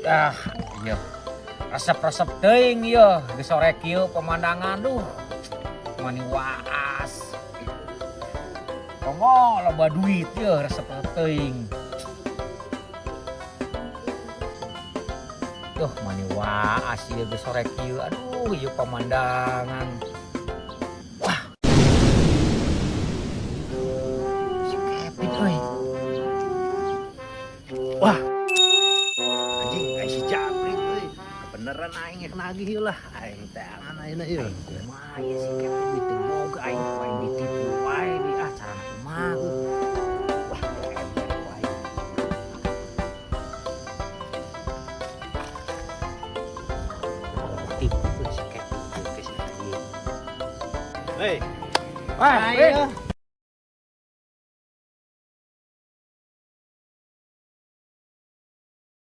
Ah, iya. Resep-resep teuing ieu di sore kieu pemandangan duh. Mani waas. Komo loba duit ieu resep-resep teuing. Duh, mani waas ieu di sore kieu. Aduh, ieu pemandangan. Wah. Si Kevin euy. Wah. Anjing ai si Japri euy. Kebeneran aing rek nagih ieu lah. Aing teh ayeuna ieu. Aing kumaha ya si Kevin duit teu boga aing ku aing ditipu wae di ah carana kumaha euy. Wah, ember ku aing. Tipu euy si Kevin teh si anjing. Hei, Wah, ayo.